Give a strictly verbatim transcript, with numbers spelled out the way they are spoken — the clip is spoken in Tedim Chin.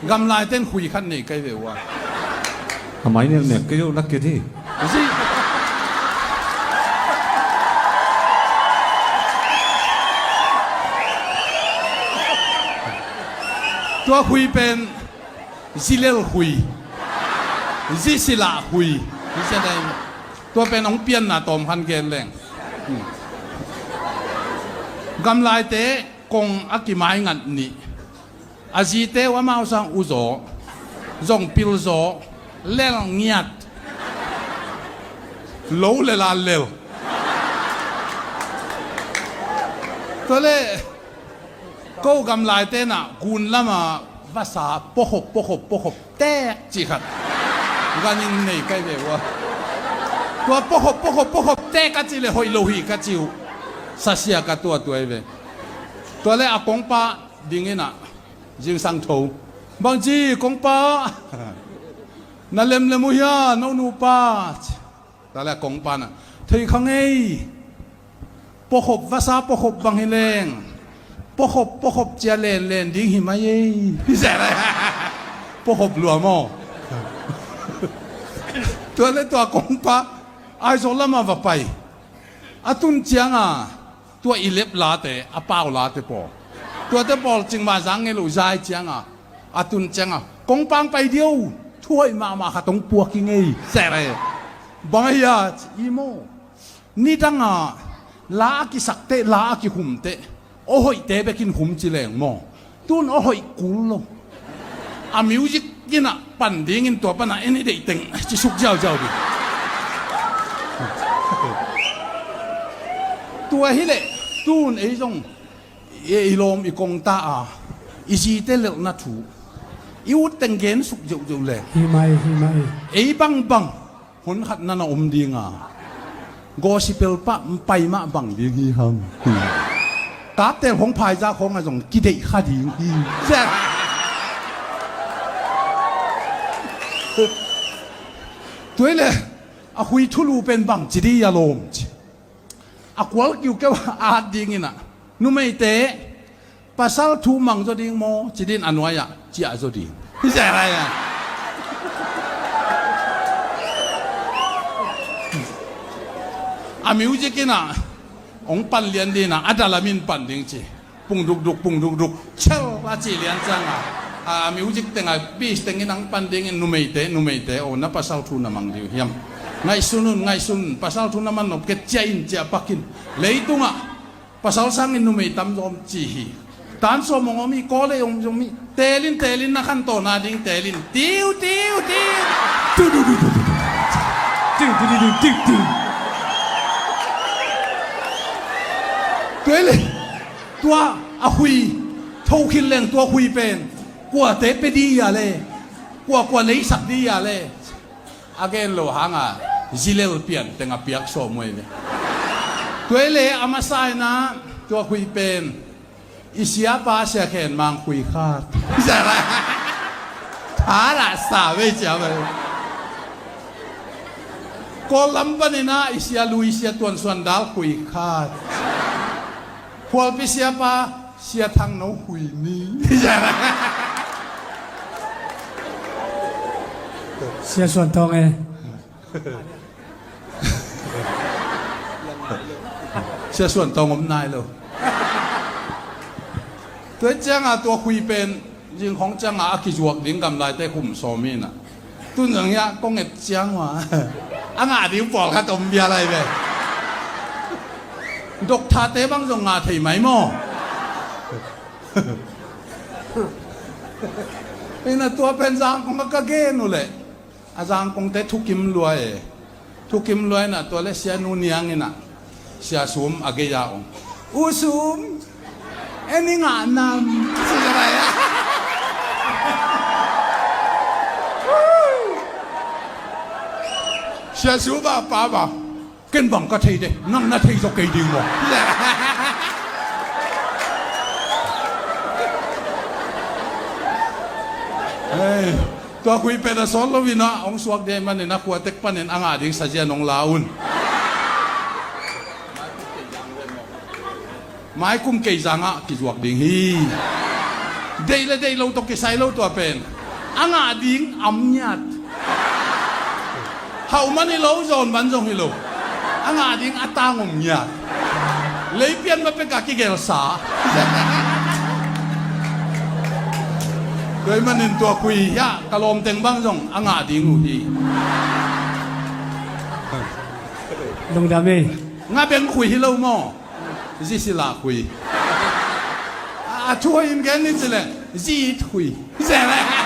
Gamlaite'n khui khat nei kai ve ua. A mai nek nek kei uh lak kei di. Zi. Tua khui pen zilel khui. Zisilah khui. Tua pen hong pianna tawm khan gen leng. Gamlaite kong a kimai ngat nih. A zite uh amau sang uh zaw, zong pil zaw, lel ngiat. Lo lel a lel. Tua le, ko gamlaite na gun lama vasa pawkhop, pawkhop, pawkhop tek ci khat. Ganin nei kai ve ua. Tua pawkhop, pawkhop, pawkhop tek a ci le hoih lo hi ka ci uh. Sasia ka tua tuai ve. Tua le a kongpa dingin a zingsang tho. Bang ci kongpa. Na lemlem uh hia, no nupa. Tua le a kongpa na. Thei kha ngei. Pawkhop vasa pawkhop bang hi leng. Pawkhop pawkhop cia len len ding hi mai ei. Hi zeh lai. Pawkhop lua maw. Tua le tua kongpa. Aizawl lama va pai. A tun cianga. Tua i lep late, a pau late pawl. Tuate pawl cingmah zang ngei lo zai cianga. A tun cianga. Kongpang pai dio. Thuai mahmah khat hong puak hi ngei. Sere. Bang a hia ci i maw. Nidanga la a kisakteh, la a kikhumteh, aw hoihte bekin khum ci leng maw. Tun aw hoih kul lo. A music ina pan dingin tua pana en i deih teng ci suk ziauziau ding. Tua hileh tun ei zong i lawm i kongta a i zite lelhna thu i ut teng gen suk ziauziau leng. Hi mai, hi mai. Ei bangbang hun khat na na om dinga. Gospel pah pai mah bang ding hi hang. Kaptel khong phaizak khong a zong kideih kha ding hi. Tuai le a khui thulu pen bang ci di a lawm ci. A kual kiukeu a at dingin a numeite. Pasal thu mang zaw ding maw, ci din a nuai-ah ciah zaw ding. Hi zeh lai a. A music in a hong pan lian din a, a dalam in pan ding ci. Pung dukduk, pung dukduk. Chel a ci lian ciang a. A music teng a, bass teng in hong pan ding in numeite, numeite. O, na pasal thu na mang ding hiam. Ngaihsun un, ngaihsun. Pasal thu na man nop kei ciah in, ciah pak in. Leitung ah. Pasal sangin numei tam zom ci hi. Tan sawm hong om hi, kawlei hong om hi. Telin, telin na khan tawh na ding telin. Tiu, tiu, tiu. Tu, tu, tu, tu, tu, tu. Tiu, tu, tu, tu, tiu, tiu. Tuai le, tua a hui. Tho khil leng tua hui pen. Kuate pe di a le. Kua, kua leisak di a le. A gen lo hanga zilel pian teng a piak sawm uh ei ve. Tuai le a masa in a tua khui pen i siapa Sia Khen Mang khui khat. Thala sa vei cia vei. Kawl lam panin a i sia Lui, Sia Tuan Suan Dal khui khat. Khualpi siapa Sia Thang No Hui Ni. Sia Suan Tawng e. Sia Suan Tawng om nai lo. Tua cianga tua khui pen zing khong cianga a kizuak ding gamlaite khum sawm hi na. Tun zong hiah kong et ciang ua a ngah ding pawlkhat om bia lai ve. Dokthate bang zong ngah thei mai maw? Ina tua pen zang kong a ka gen uh leh a zangkongte thukim lua e. Thukim lua inah tua le Sia Nu Niang inah Sia Sum a gei-a ong. U Sum, en i ngah nam. Sia Sum a pa ba. Ken bang ka thei de, nang na thei zaw kei ding maw? Hei, tua khui pen a sawt lo inah hong suak dei manin a khua tek panin a ngah ding sazian hong la un. Maikum kei zangah kizuak ding hi. Deih le deih lo tawh kisai lo tua pen. A ngah ding am ngiat. Hauh man hi lo, zawn man zong hi lo. A ngah ding a tang om ngiat. Leipian ma pek a kigelsa. Tua ahih manin tua khui hiah ka lawmteng bang zong a ngah ding uh hi. Lungdam ei. Ngah beng khui hi lo maw? Zi sila khui. A, a thu hoih in gen ni ci leh zi it khui. Zi le.